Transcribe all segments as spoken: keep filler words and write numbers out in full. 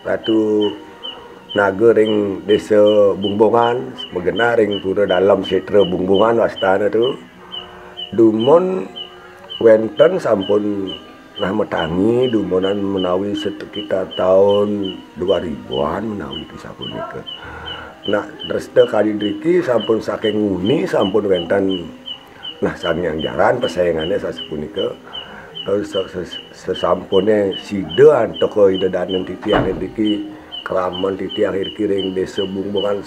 Ratu Naga ring Desa Bungbungan, magenah ring Pura Dalem Setra Bungbungan wastana tu. Dumun wenten sampun nah matangi dumunan menawi sekitar taun dua ribuan menawi sapunika. Nah, dresta kadi driki sampun saking nguni sampun wenten nah, Sang Hyang Jaran pesaingane sasapunika. Terus se-, se-, sesampune sida antuk Ida Danen titiang driki, kraman titiang driki ring Desa Bungbungan,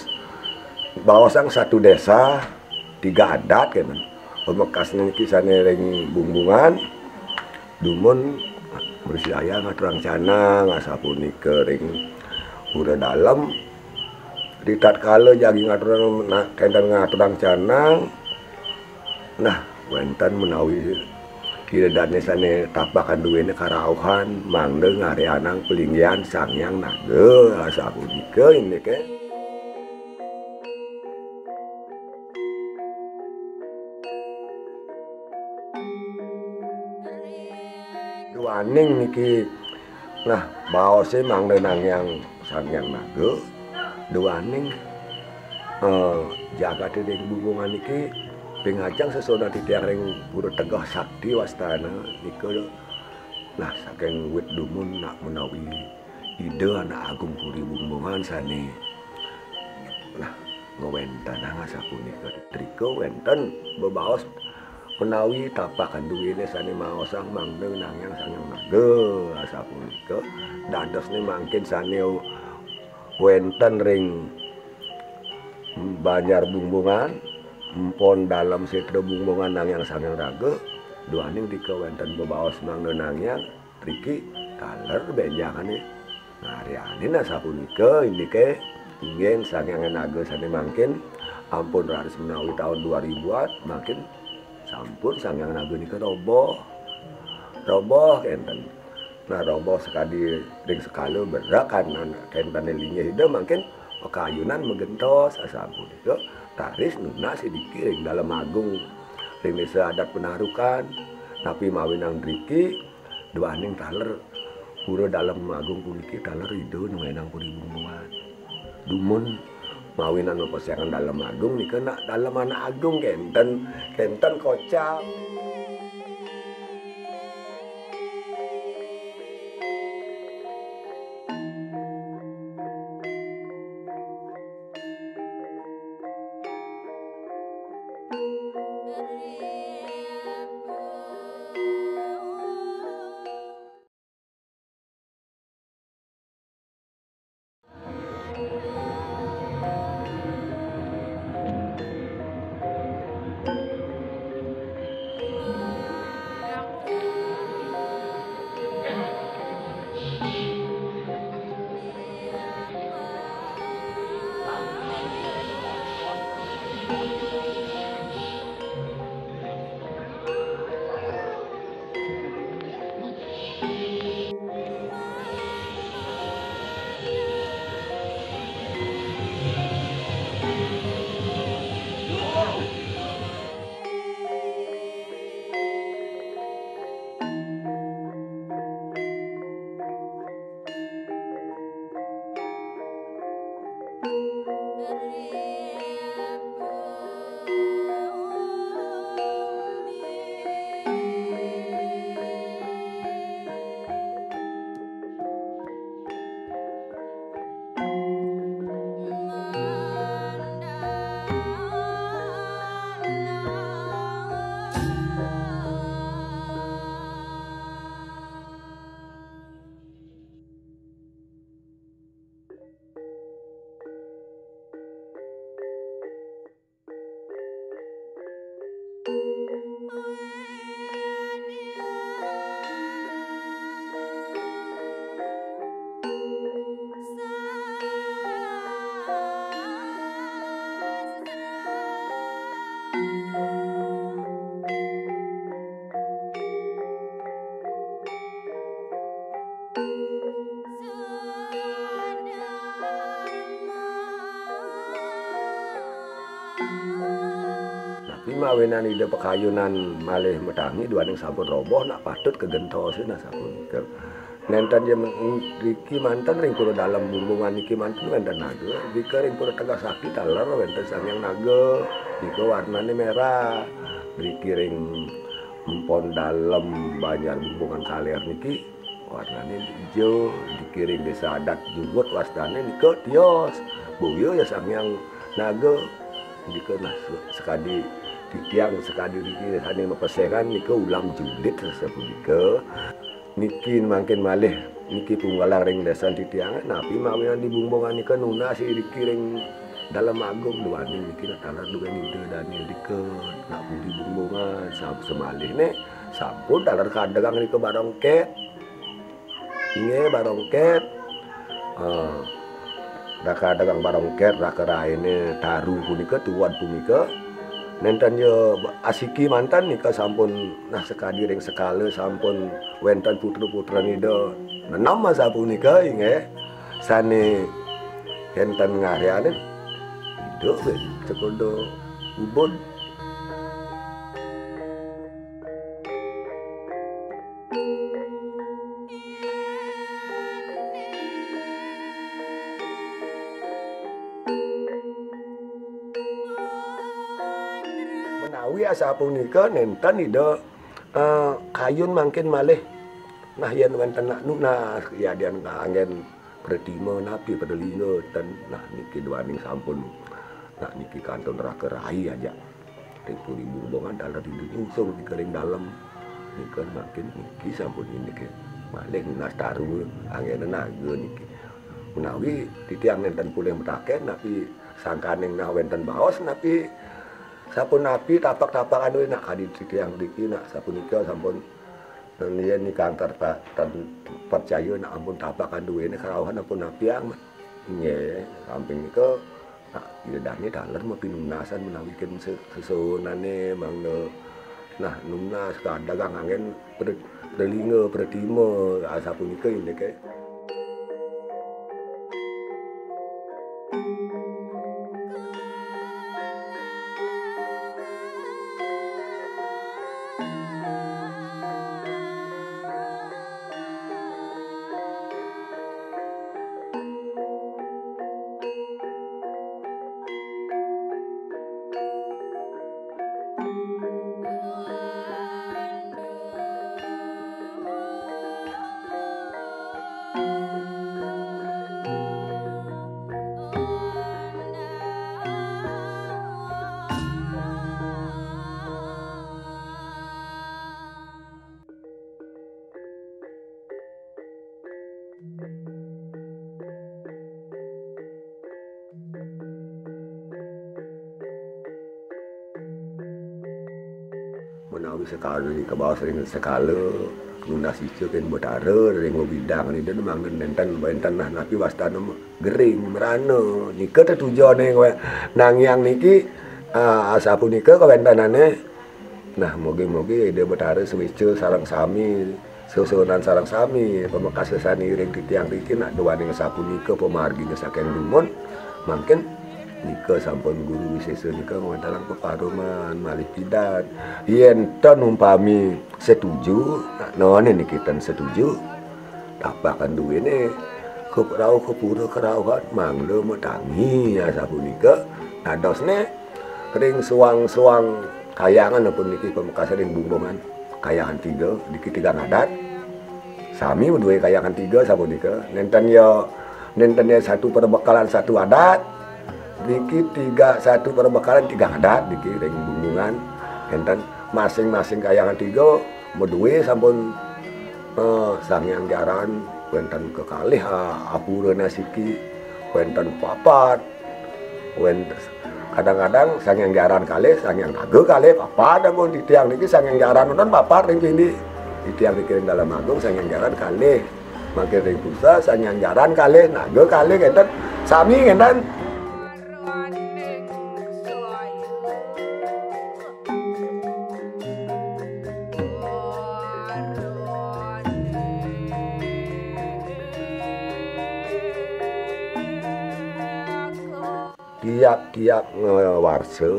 baosang satu desa, tiga adat kenten. Pamekasne niki sane ring Bungbungan, dumun mrsidayang ngaturang canang asapunika ring Pura Dalem. Ritatkala jagi ngaturang, na-, kenten ngaturang canang, nah, wenten menawi Ida Dane sane tapakan duene karauhan mangda ngaryanang palinggihan Sang Hyang Naga, asapunika indike. Duaning niki, nah, baose mangda nangyang Sang Hyang Naga, duaning, eh, jagate ring Bungbungan niki ping ajeng sesonan titiang ring Pura Tegeh Sakti wastana nika, nah, saking wit dumun nak menawi Ida Anak Agung Puri Bungbungan sane, nah, ngwentenang asapunika. Drika wenten bebaos menawi tapakan duene sane maosang mangda nangyang Sang Hyang Naga asapunika. Dadosne mangkin sane wenten ring Banjar Bungbungan, empon Dalem Setra Bungbungan nangyang Sang Hyang Naga, duaning drika wenten bebaos mangda nangyang, driki taler benjangane ngaryanin asapunika indike, inggih Sang Hyang Naga sane mangkin ampun raris menawi taun dua ribuan, mangkin sampun Sang Hyang Naga nika roboh. Roboh kenten. Nah, roboh sakadi ring sekala berek kan, kentene linggih Ida mangkin pakayunan magentos asapunika. Raris nunas sidiki ring Dalem Agung, ring Desa Adat Penarukan, napi mawinan driki, duaning taler Pura Dalem Agung puniki taler Ida nuenang Puri Bungbungan. Dumun mawinan mapesengan Dalem Agung nika nak Dalem Anak Agung kenten, kenten kocap. Mawinan Ida pakayunan malih matangi duaning sampun roboh, nak patut kagentosin asapunika. Nénten ja men-, riki manten ring pura dalem Bumbungan niki manten wénten naga, rika ring pura Tegal Sakti taler wénten Sang Hyang Naga, nika warnané merah. Riki ring empon dalem Banjar Bumbungan Kalér niki warnané ijo, riki ring désa adat Jungut wastané nika tios. Boya ya Sang Hyang Naga. Nika nah se-, sakadi titiang sakadi riki sané mapesengan nika ulam judit sapunika. Niki mangkin malih niki punggalang ring lesan titiang, napi mawinan di Bumbungan nika nunas iriki ring Dalem Agung duaning niki nak taler duwé Ida dané rika nak puri Bumbungan sam-, samalihné sampun taler kadegang rika Barongkét. Inggih, Barongkét. Ah, raka dagang Barongkét, raka rainé Taru punika, tuwed punika. Nénten ja asiki manten nika sampun nah sakadi ring sekala sampun wénten putra-putran Ida nenem asapunika, inggih. Sané kénten ngaryanin Ida wé Cekuda Ubud. Menawi asapunika nénten Ida, eh, kayun mangkin malih. Nah, yén wénten nak nunas, yadian kanggén pratima napi pralingga ten, nah, niki duaning sampun. Nah, niki kantun raka rai ajak. Ring puri Bumbungan taler ring nyungsung nika ring dalem. Nika mangkin niki sampun niki malih nunas Taru anggéna naga niki. Menawi titiang nénten polih mataken napi sangkaning nah wénten baos napi sapunapi tapak-tapakan duwé nak kadi titiang niki nak sapunika sampun. Yén ingkang terpa-, ten-, percaya nak ampun tapakan duwéné karauhan ampun napiang. Nggih, samping nika, nah, Ida dané taler mapinunasan menawi kén se-, sesuhunané mangda nah nunas kadagang anggén pre-, pralingga, pratima, asapunika indiké. Menawi sekala kabaos ring sekala nunas ica ring Betara ring wewidang Ida mangda nénten wénten nah napi wastana gering merana. Nika tetujoné nangiang niki, ah, asapunika kawéntenané. Nah, mugi-mugi Ida Betara suéca sareng sami, sesuhunan sareng sami, pamekasé sané iring titiang riki nak duaning sapunika pamarginé saking dumun. Mangkin nika sampun Guru Wisésa nika ngwéntenang peparuman malih pidan. Yén ten umpami setuju, nak nané niki ten setuju, tapakan duwéné ka rauh ka pura karauhan mangda matangi asapunika. Dadosné ring suang-suang kayangan puniki pamekasé ring Bumbungan. Kayangan tiga, niki tigang adat. Sami madué kayangan tiga sapunika. Nénten ya, nénten ya satu perbekalan satu adat. Niki tiga satu perbekalan tigang adat niki ring Bumbungan. Nénten masing-masing kayangan tiga madué sampun, eh, Sang Hyang Jaran wénten kekalih, ah, apura nasiki wénten papat. Wénten kadang-kadang Sang Hyang Jaran kalih, Sang Hyang Naga kalih, papat ampun titiang niki Sang Hyang Jaran wénten papat ring Pindi. Titiang niki ring Dalem Agung Sang Hyang Jaran kalih. Mangkin ring Puseh Sang Hyang Jaran kalih, Naga kalih, énten sami énten. Tiap-tiap ngawarsa,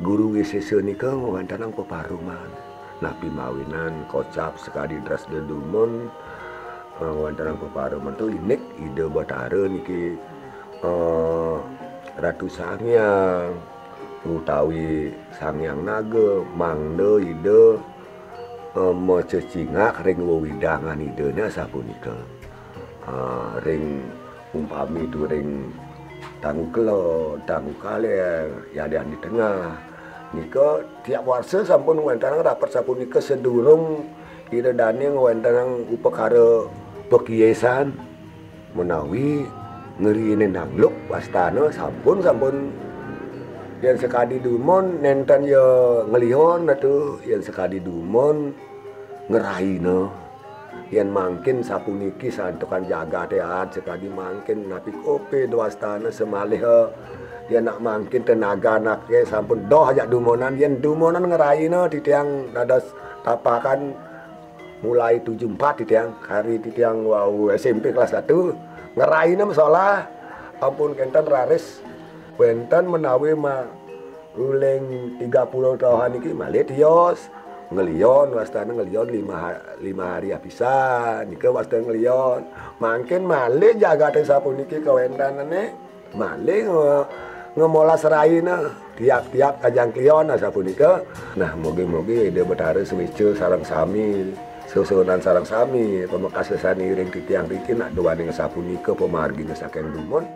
Guru Wisésa nika ngwéntenang peparuman. Napi mawinan kocap sakadi drasda dumun, eh, ngwéntenang peparuman tu indik Ida Batara niki, eh, Ratu Sanghyang utawi Sanghyang Naga, mangda Ida, eh, macecingak ring wewidangan Idane asapunika. Eh, ring umpami tu ring Tangku Kelod, Tangku Kaler, yadian di tengah. Nika tiap warsa sampun ngwéntenang rapat sapunika sadurung Ida Dane ngwéntenang upakara pakiésan menawi ngriinin nangluk wastana sampun, sampun. Yén sakadi dumun nénten ya nglion atu, yén sakadi dumun ngraina. Yén mangkin sapuniki santukan jagaté aat sakadi mangkin napi kopi dwastana samaliha. Yén nak mangkin tenaga anaké sampun doh ajak dumunan, yén dumunan ngraina titiang dados tapakan mulai tujuh empat titiang, kari titiang wau S M P kelas satu, ngraina masolah, ampun kénten raris wénten menawi ma-, uling tiga puluh tahunan niki malih tios. Nglion, wastane nglion lima ha-, lima hari apisan, nika wastane nglion. Mangkin malih jagate sapuniki kawéntenane, malih nge-, ngemolas raina, tiap-tiap kajang klion, nah, sapunika. Nah, mugi-mugi Ida Betara suéca sareng sami, susunan sareng sami, pamekasane ring titiang riki nak duaning sapunika pamargine saking dumun.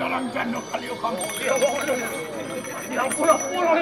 Dalam jando kali kamu. Ya pulang pulang.